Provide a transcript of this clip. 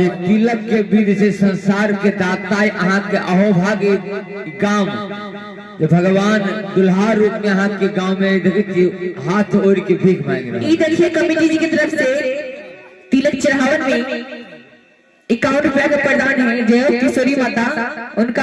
जे तिलक के विध से संसार के दाता अहाँ के अहोभाग्य गांव जे भगवान दुल्हा रूप में अहाँ के गांव में देखे छी हाथ ओढ़ के भीख मांग रहा। ई देखिए कमेटी जी की तरफ से तिलक चढ़ावन में 51 रुपया का प्रदान है। जय हो किशोरी माता, उनका